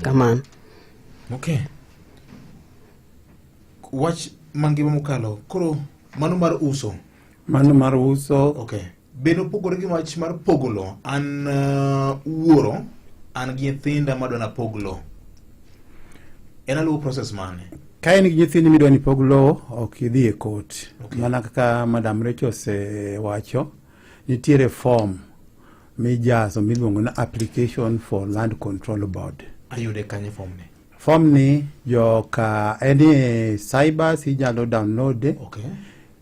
Kamano. Okay. Wach mangima mokalo koro mano mar uso. Mano mar uso. Okay. Bende opogore gi wach mar pogo lowo. An wuoro, an gi nyithinda madwa napog lowo. En aluwo process mane? Ka in gi nyithindi midwa ni pog lowo, ok idhi e court. Okay. Mana kaka Madam Rachel osewacho, nitiere form mijazo miluongo ni application for land control board. Ayude kanye form ni? Form ni joka en e cyber inyalo download. Okay.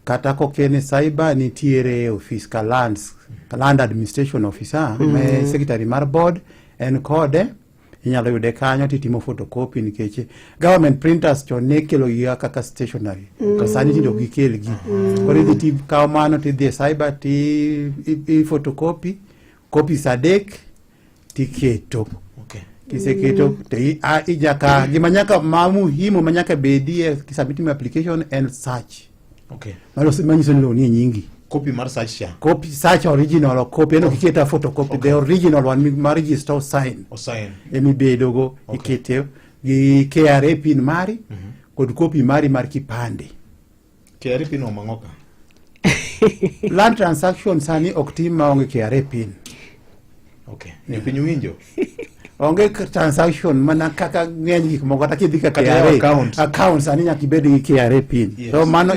Kata koken e cyber nitiere ofis ka lands, land administration officer ma secretary mar board en kode inyalo yude kanyo titimo photocopy nikech government printers chon ne kelo gi kaka stationery to sani tinde ok gikel gi. Koro idhi ti kawo mano tidhi e cyber ti i photocopy copies 3 tiketo. Kiseketo to inyaka gima nyaka ma muhimu ma nyaka bedie sama itimo application en search. Mano manyiso ni lowo nie nyingi. Copy mar search cha. Copy search original copy en ok iketa photocopy. The original one ma register sign. O sign. Emibedogo. Ikete gi KRA pin mari kod copy mari mar kipande. KRA pin omang'o ka? Land transaction sani ok tim maonge KRA pin. Okay. Jopiny winjo. Onge transaction mana kaka ng'eny gik moko kata kidhi ka Kata KRA account. Account sani nyaka ibed gi KRA pin. Yes. So mano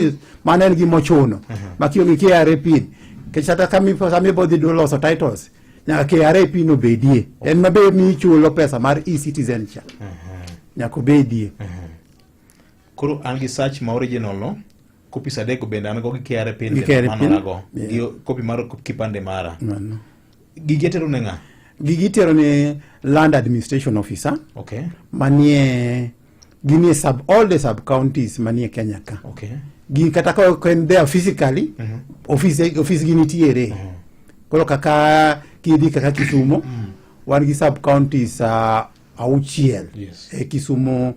en gima ochuno. Ma kionge KRA pin, nikech kata kama ibo dhi loso titles, nyaka KRA pin obedie. En mabe michulo pesa mar e-citizen cha. Nyaka obedie. Koro an gi search ma original no, copies 3 bende an go gi KRA pin Gi bende KRA pin. mano go. Yeah. Gi copy mar kipande mara. Mano. Gigi itero ne ng'a? Gigi itero ne land administration officer. Okay. Manie ginie sub all the sub counties manie Kenya ka. Okay. Gi kata ka ok en there physically, office gi nitiere. Koro kaka kidhi kaka Kisumo, wan gi sub counties 6. Yes. E Kisumu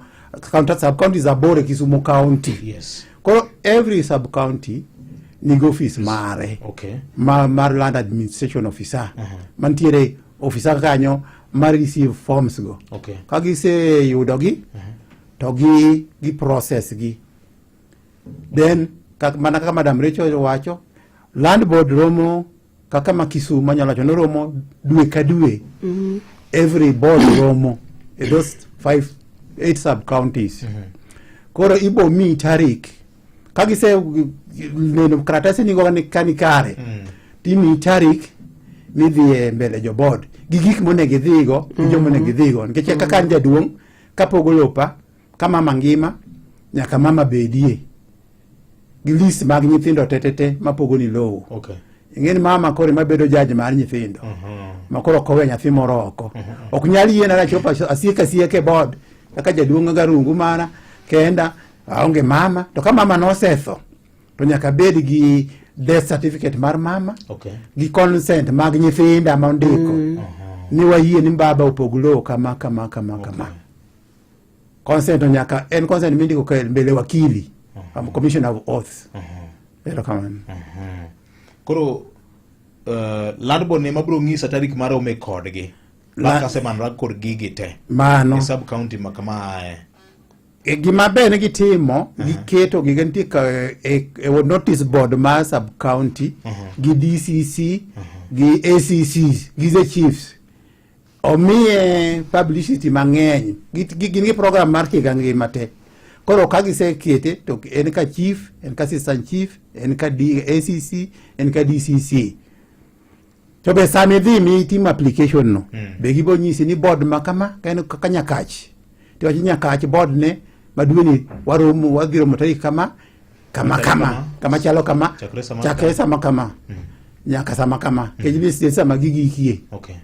county, sub counties 8 e Kisumu county. Yes. Koro every sub county nigi office mare. Okay. Mar land administration officer. Mantiere officer kanyo mar receive forms go. Okay. Ka giseyudogi to gi process gi. Then mana kaka Madam Rachel wacho, land board romo kaka ma Kisumu anyalo wacho ni romo dwe ka dwe. Every board romo e those 5 8 sub counties. Koro ibo mi tarik ka gise neno karatasi nigo ni ka ni kare, timiyi tarik midhi e mbele jo board gi gik monego idhigo gi joma onego idhigo nikech kaka an jaduong' kapogo lopa ka mama ngima nyaka mama bedie gi list mag nyithindo tetete mapogo ni lowo. Okay. Ing'e ni mama koro ema bedo judge mar nyithindo ma koro ok owe nyathi moro oko. Ok nyal yiena nachopo asiek asieka e board kaka jaduong' garungu mana kenda aonge mama to ka mama nosetho to nyaka bed gi death certificate mar mama Okay. gi consent mag nyithinda ma ondiko ni wayie ni baba opog lowo kama kama kama kama. Consent to nyaka en consent mindiko ka mbele wakili, commissioner of oaths. Erokamano. Koro land board ne mabiro ng'isa tarik mar rome kodgi. Bang' kasemanora kod gigi te. Mano. E sub county ma kama ae. E, gima ber ni gitimo, giketo giga nitie ka e notice board mar sub county gi DCC gi ACC gi the chiefs omiye publicity mang'eny. Gin gi program mar higa ngima te. Koro ka gisekete to en ka chief, en ka assistant chief, en ka ACC, en ka DCC. To be sama idhi mi itimo application no, be gibo nyisi ni board ma kama ka en kaka Nyakach. To wacho Nyakach board ne ma dwe ni waromo wadhi romo tarik kama kama Tarik kama kama. kama chalo kama Chakre sama chakre sama kama nyaka sama kama. Kech ni sama gigikie. Okay.